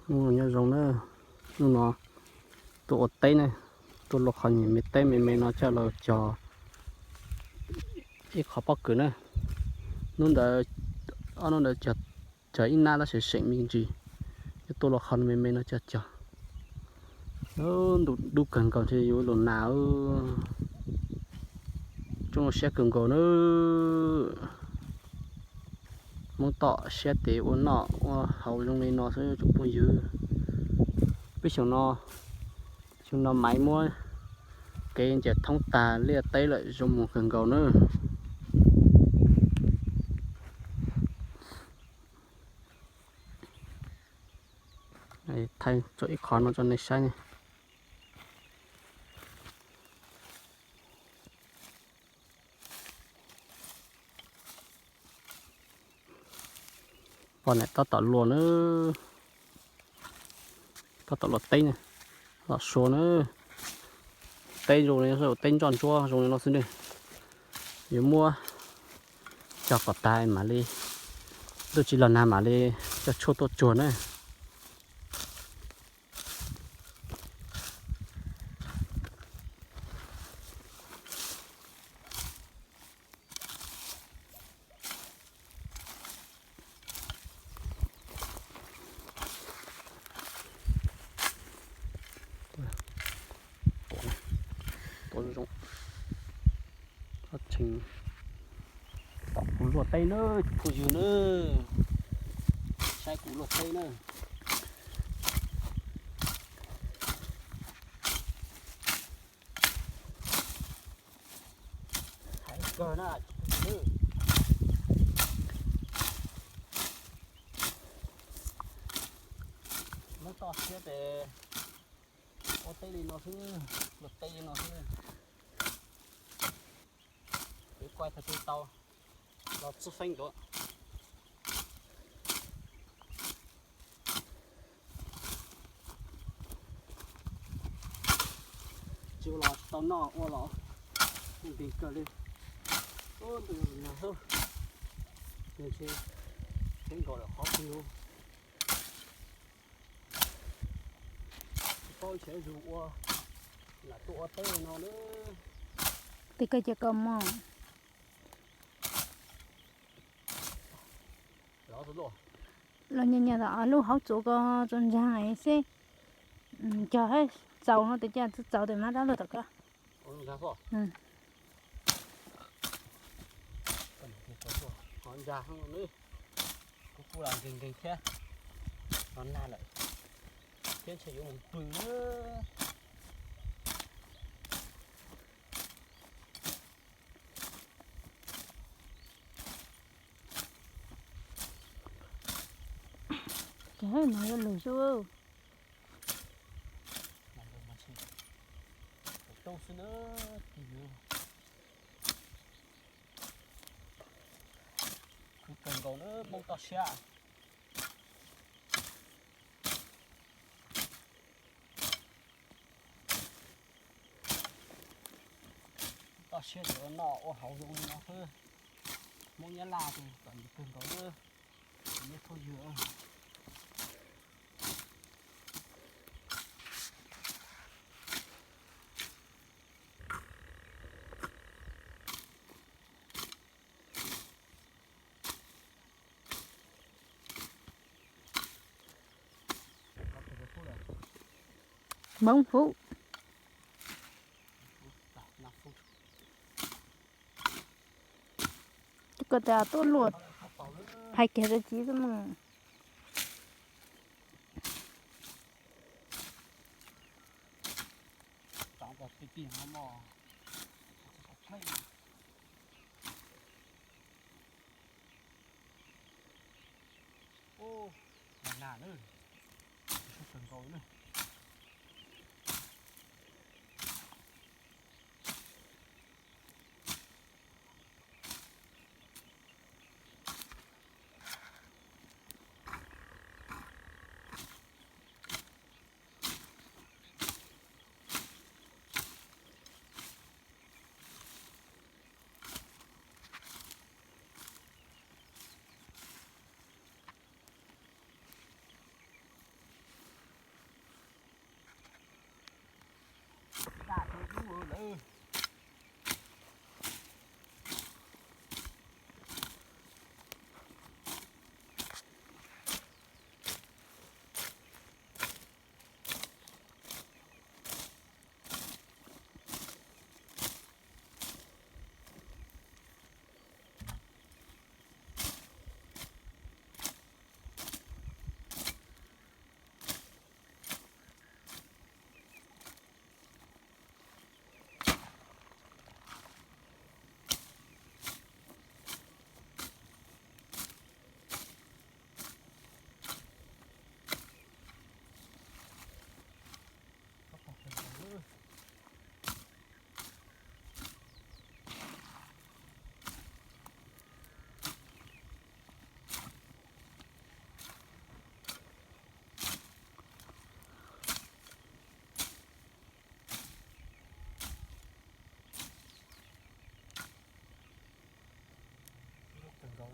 Nyob zoo na, hnub no tuaj ua teb na, tuaj luaj qhov niag me teb me me no coj los cog ib qho pob kws na. Hnub ntawd, ob hnub ntawd cog ib nab tab sis seem me ntsis, yuav tuaj luaj qhov me me no coj cog. Ntuj dub kawg nkaus ntshe yuav los nag. Tsoom siab kawg nkaus na. Hmoob toj siab tes ua noj ua haus zoo li no xwb tsoom phooj ywg. Peb xyoo no, xyoo no Maiv muab kev ncaws thoob tag liaj teb lawm zoo mus kawg nkaus na. Thaij tso ib qho no tso nej saib ne. Poj niam tab tom luaj na, tab tom luaj teb na, los sua na. Teb zoo li no, teb ntsoj ntsuab zoo li no xwb ne. Yuav muab cog kom tag mam li, ntuj tsis los nag mam li coj tshuaj tuaj tsuag na. Tuaj zoo, tseem tom kuv luaj teb na, phooj ywg na, saib kuv luaj teb na. Heev kawg na, Hmoob toj siab tes ua teb li no xwb, luaj teb li no xwb. Kev kuaj thaum twg tau los txhub feeb dua. Tsis ua los tsis tau noj, ua los nqis kawg li. Ub, ntuj nag xwb, ntshe peb nkaus lawm qhov twg. Tsis paub nrhiav zug ua, lam tuaj ua teb no na. Tej koj cia koj mog. Los nyias nyias tom lub hauv txuas ko txuas ntsaag xwb. Cog txaus no tes cia txaus tes mas dab laug tom koj. Kuv kuj los nkeeg nkeeg thiab, los nag lawm thiab ntshe yuav mus pw na. Ces no yuav lug xwb. Khwv kawg nkaus na Hmoob toj siab. Toj siab ces ua noj ua haus zoo li no xwb. Hmoob Nyab Laj ces txom nyem kawg nkaus na, tsis muaj phooj ywg. Hmoob Hub. Koj tes tuaj luaj, hais kiag rau txiv xwb mas.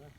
na.